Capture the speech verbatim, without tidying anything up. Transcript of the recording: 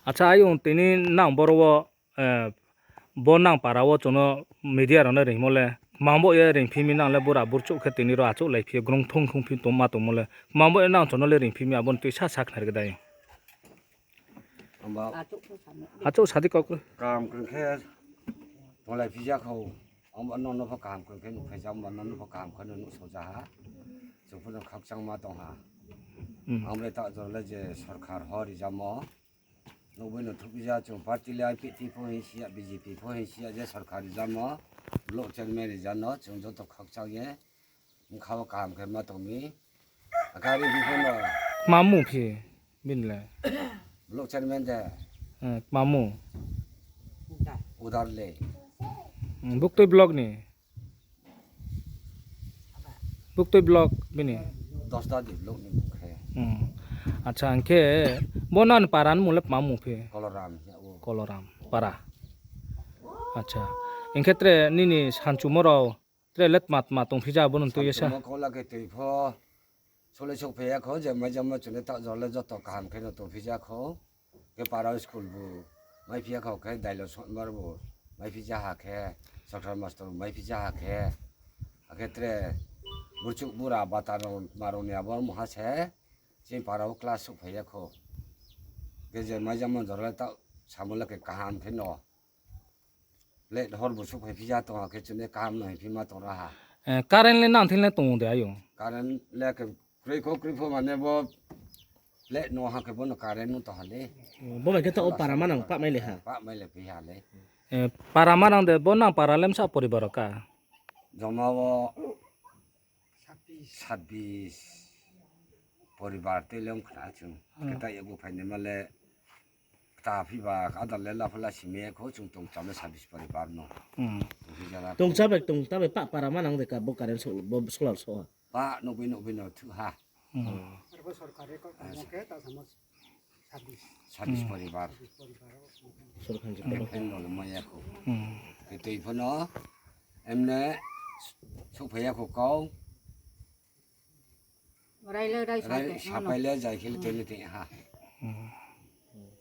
Acha, ayong tini nang boro wo, eh, bo nang para wo chung no media rao no ringmo le, kmang bo ye ringphi mi nang le bura burchouh khe tini ro achouh laiphi ye grong thung thung phi tongma tongmo le, kmang bo ye nang chung no le ringphi mi abo ni tui sa sa khnari khe dai. Achouh sa di kau khe. Kaham khe khe tonglai phi ja khou. Ang bo nono pho kaham khe khe nuhphai ja, ang bo nono pho kaham khe no nuhsao ja ha. Chung pho no khakchangma tong ha. Hmm. Ang bai ta jor le je sorkar ho rijamo. Nugwi no thuphi ja chung party le I P T P pho hing si ya, B J P pho hing si ya, je sorkar rijamo, block chairman rija no chung joto khakchang ye, bkha wo kaham khe ma tong mi. Akhe ri phi pho no. Kma mung phi, bini le? Block chairman de. Eh, kma mung? Udar le. Hmm, buktui block ni? Buktui block bini? Dosda di block ni bung khe. Hmm. Acha, hing khe bo nang ni para ni mung le kma mung phi? Koloram, ya o. Koloram para. Acha. Hing khe tre nini sanchumo rao tre le tma tma tongphi ja abo no tui ye sa. Sanchumo kau la khe tui pho sole souhphai ya khou, je maijamo chung le ta jor le joto kaham khe no tongphi ja khou. Khe para school bu maiphi ya khou khe, dailo sotmar bu maiphi ja ha khe, sorkar mastor bu maiphi ja ha khe, akhe tre burchouh bura bata rao ma rao ni abo mungha se chini para wo class souhphai ya khou. Khe je maijamo jor le ta samo le khe kaham khe no. Late hor bu souhphai phi ja tong ha khe chung le kaham no hing phi ma tong ra ha. Eh, current le nang thing le tong de ayong? Current le khe kroi kho kroi pho mane bo late no ha khe bo no current no tong ha le. Bo bai khe to o para manang pah mai le ha. Pah mai le phi ha le. Eh, para manang de bo nang para le msa poribar rao ka? Joma wo sabbish poribar tei le ong khna chung. Hmm. Khe ta ya bo phainaima le kta phi ba adal le lapha la simi ya khou chung tongcham le sabbish poribar no. Hmm. Tongphi ja la. Tongcha bai tongta bai pah para manang de ka bo current so, bo solar so ha. Pah nugwi nugwi no thu ha. Hmm. Arbo sorkar record kamo khe ta samo sabbish. Sabbish poribar. Sorkar ni. Fan no le mai ya khou. Hmm. Khe tui pho no emne souhphai ya khou kau. Rai le rai sa. Rai sapai le jai khe le tei le tei ha. Hmm.